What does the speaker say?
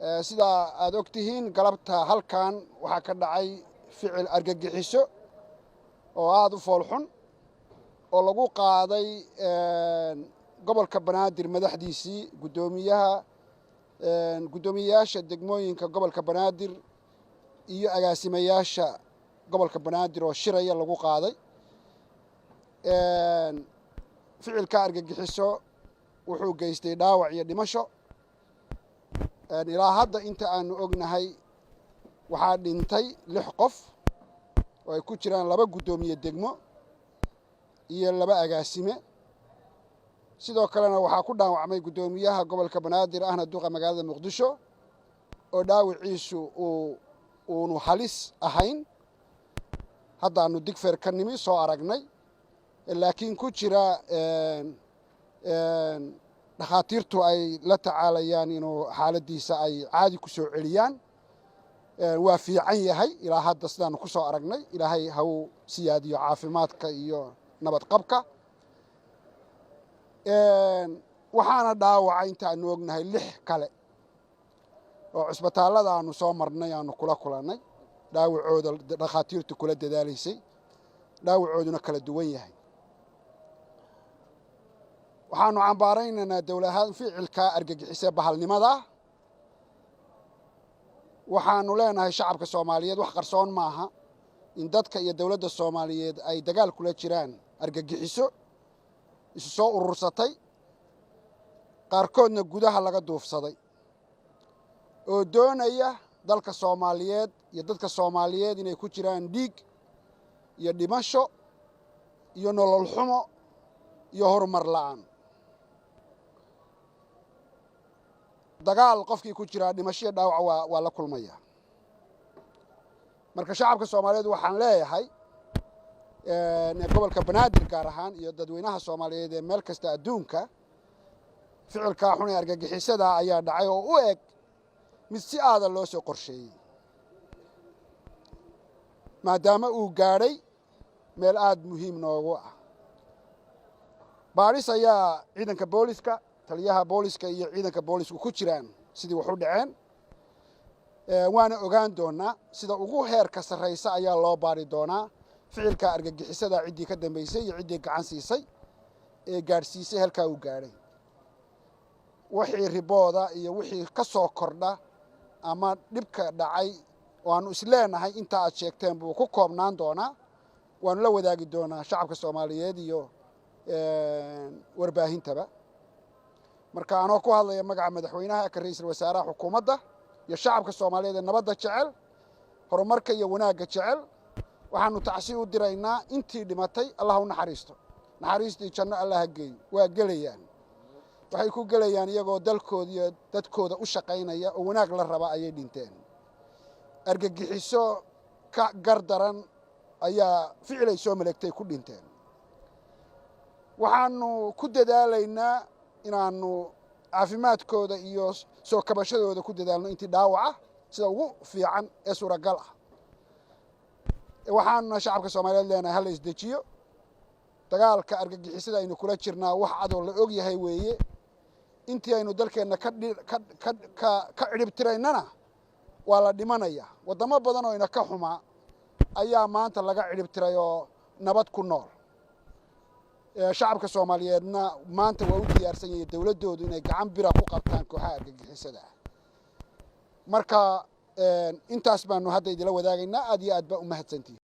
Sidaa aad og tihiin, galabta halkan waxaa ka dhacay ficil argagixiso oo aada u foolxun oo lagu qaaday gobolka Banaadir madaxdiisii, guddoomiyaha, guddoomiyeyaasha degmooyinka gobolka Banaadir iyo agaasimayaasha gobolka Banaadir oo shiraya lagu qaaday. Ficilka argagixiso wuxuu geystay dhaawac iyo dhimasho. Ilaa hadda inta aanu ognahay waxaa dhintay 6 qof oo ay ku jiraan 2 guddoomiye degmo iyo 2 agaasime. Sidoo kalena waxaa ku dhaawacmay guddoomiyaha gobolka Banaadir ahna duqa magaalada Muqdisho oo dhaawiciisu uunu halis ahayn, haddaanu Digfeer ka nimi soo aragnay, laakiin ku jira dhakhaatiirtu ay la tacaalayaan inuu xaaladdiisa ay caadi ku soo celiyaan. Waa fiican yahay ilaa hadda sidaanu ku soo aragnay. Ilaahay ha uu siyaadiyo caafimaadka iyo nabad qabka. Waxaana dhaawaca intaanu ognahay 6 kale oo cusbitaallada aanu soo marnay aanu kula kulannay, dhaawacooda dhakhaatiirtu kula dadaalaysay, dhaawacooduna kala duwan yahay. Waxaanu cambaaraynaynaa dowladahaan ficilka argagixisee bahalnimada. Waxaanu leenahay shacabka Soomaaliyeed, wax qarsoon maaha in dadka iyo dowladda Soomaaliyeed ay dagaal kula jiraan argagixiso isu soo urursatay, qaarkoodna gudaha laga duufsaday, oo doonaya dalka Soomaaliyeed iyo dadka Soomaaliyeed inay ku jiraan dhiig iyo dhimasho iyo nolol xumo iyo horumar la'aan. Dagaal qofkii ku jiraa dhimasho iyo dhaawac waa la kulmaya. Marka shacabka Soomaaliyeed waxaan leeyahay, gobolka Banaadir gaar ahaan iyo dadweynaha Soomaaliyeed ee meel kasta adduunka, ficilkaa xun ee argagixisada ayaa dhacay oo u eg mid si aada loo soo qorsheeyey, maadaama uu gaadhay meel aada muhiim noogu ah. Baadhis ayaa ciidanka booliska, taliyaha booliska iyo ciidanka boolisku ku jiraan sidii wax u dhaceen, waana ogaan doonaa. Sida ugu heerka sarraysa ayaa loo baari doonaa ficilka argagixisada, ciddii ka dambaysay iyo ciddii gacan siisay ee gaadhsiisay halkaa uu gaadhay. Wixii ribooda iyo wixii ka soo kordha ama dhibka dhacay oo aanu isleenahay inta aad sheegteen buu ku koobnaan doonaa, waanu la wadaagi doonaa shacabka Soomaaliyeed iyo warbaahintaba. Marka anoo ku hadlaya magaca madaxweynaha, ka ra'iisul wasaaraha, xukuumadda iyo shacabka Soomaaliyeed ee nabadda jecel, horumarka iyo wanaagga jecel, waxaanu tacsi u diraynaa intii dhimatay. Allah u naxariisto, naxariistii janno Allah ha geeyo. Waa gelayaan, waxay ku gelayaan iyagoo dalkooda iyo dadkooda u shaqaynaya oo wanaag la raba ayay dhinteen. Argagixiso ka gardaran ayaa ficilay soo maleegtay ku dhinteen. Waxaanu ku dadaalaynaa inaanu caafimaadkooda iyo soo kabashadooda ku dadaalno intii dhaawaca sida ugu fiican ee suuragal ah. Waxaanuna shacabka Soomaaliyeed leenahay, hala isdejiyo. Dagaalka argagixisada aynu kula jirnaa wax cadoo la og yahay weeye. Intii aynu dalkeenna ka cidhib tiraynana waa la dhimanaya. Waddamo badan oo ina ka xumaa ayaa maanta laga cidhib tiray oo nabad ku nool. Shacabka Soomaaliyeedna maanta waa u diyaarsan yahay dowladdoodu inay gacan bira ku qabtaan kooxaha argagixisada ah. Marka intaas baanu hadda idila wadaagaynaa. Aad iyo aad baa u mahadsantihin.